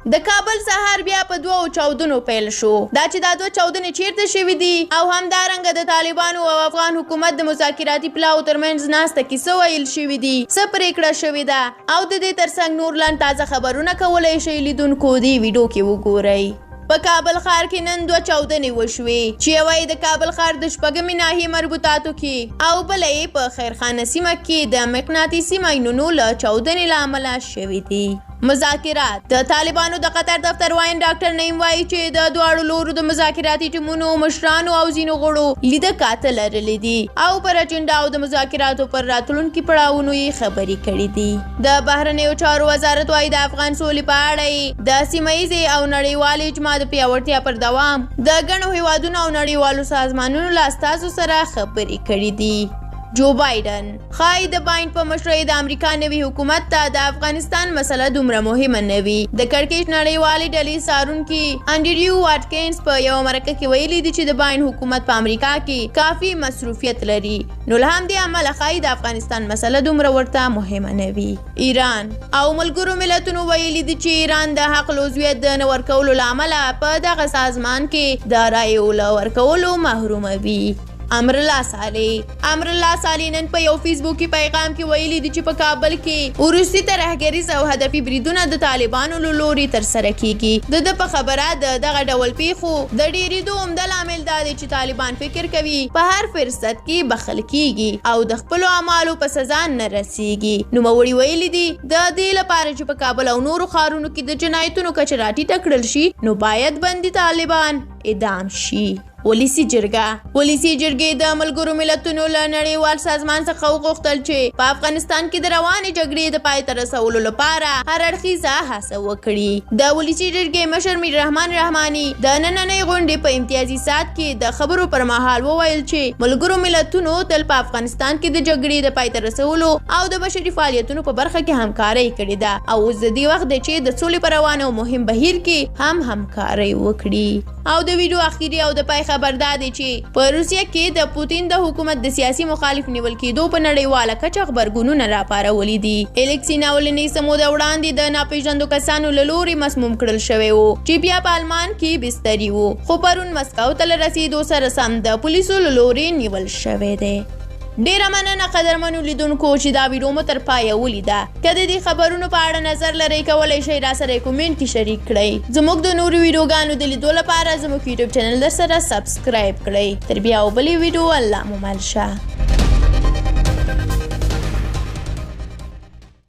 د کابل سهار بیا په دوو چاودنو پیل شو. دا چې دا دوه چاودنې چیرته شوې دي او همدارنګه د طالبانو او افغان حکومت د مذاکراتي پلاوو ترمنځ ناسته کې څه ویل شوي دي، څه پرېکړه شوې ده او د دې ترڅنګ نور لنډ تازه خبرونه کولی شئ لیدونکو دې ویډیو کې وګورئ. په کابل ښار کې نن دوه چاودنې وشوې چې یوه یې د کابل ښار د شپږمې ناحیې مربوطاتو کې او بله یې په خیرخانه سیمه کې د مقناطیسي ماینونو له چاودنې له امله شوې دي. مذاکرات د طالبانو د قطر دفتر واین ډاکټر نعیم وایي چې د دواړو لورو د مذاکراتي ټیمونو مشرانو او ځینو غړو لیده کاته لرلي دي او پر اجنډا او د مذاکراتو پر راتلونکي پړاوونو یې خبرې کړې دي. د بهرنیو چارو وزارت وایي د افغان سولې په اړه یې د سیمه ییزې او نړیوالې اجماع د پیاوړتیا پر دوام د ګڼو هیوادونو او نړیوالو سازمانونو له استازو سره خبرې کړې دي. جو بایډن ښايي د باین په مشرۍ د امریکا نوي حکومت ته د افغانستان مسله دومره مهمه نه وي. د کړکېچ نړیوالې ډلې څارونکي انډریو واټکینز په یوه مرکه کې ویلي دي چې د باین حکومت په امریکا کې کافي مصروفیت لري، نو له همدې امله ښايي د افغانستان مسله دومره ورته مهمه نه وي. ایران او ملګرو ملتونو ویلي دي چې ایران د حق العضویت د نه ورکولو له امله په دغه سازمان کې د رایو له ورکولو محروموي. امرالله صالح امرالله صالح نن په یو فیسبوکي پیغام کې ویلي دي چې په کابل کې وروستي ترهګریز او هدفي بریدونه د طالبانو له لوري ترسره کیږي. د ده په خبره د دغه ډول پیښو د ډیریدو عمده لامل دا دی چې طالبان فکر کوي په هر فرصت کې بخښل کیږي او د خپلو اعمالو په سزا نه رسیږي. نوموړي ویلي دي د دې لپاره چې په کابل او نورو ښارونو کې د جنایتونو کچه راټیټه کړل شي نو باید بندي طالبان اعدام شي. ولسی جرګه ولسی جرګې د ملګرو ملتونو له نړیوال سازمان څخه وغوښتل چې په افغانستان کې د روانې جګړې د پای ته رسولو لپاره هر اړخیزه هڅه وکړي. د ولسی جرګې مشر میر رحمان رحماني د نننۍ غونډې په امتیازي ساعت کې د خبرو پر مهال وویل چې ملګرو ملتونو تل په افغانستان کې د جګړې د پای ته رسولو او د بشري فعالیتونو په برخه کې همکارۍ کړې ده او اوس د دې وخت دی چې د سولې په روان او مهم بهیر کې هم همکارۍ وکړي. او د ویډیو اخیری او د پای خبر دا دی چې په روسیه کې د پوتین د حکومت د سیاسي مخالف نیول کېدو په نړیواله کچه غبرګونونه راپارولي دي. الکسي ناولني څه موده وړاندې د ناپېژندو کسانو له لوري مسموم کړل شوی و چې بیا په آلمان کې بستري و، خو پرون مسکو ته له رسېدو سره سم د پولیسو له لوري نیول شوی دی. ډیره مننه قدرمنو لیدونکو چې دا ویډیو مو تر پایه ولیده. که د دې خبرونو په اړه نظر لرئ کولی شئ راسره کومنټ کې شریک کړئ. زموږ د نورو ویډیوګانو د لیدو لپاره زموږ یوټیوب چینل درسره سبسکرایب کړئ. تر بیا او بلې ویډیو الله مو مل شه.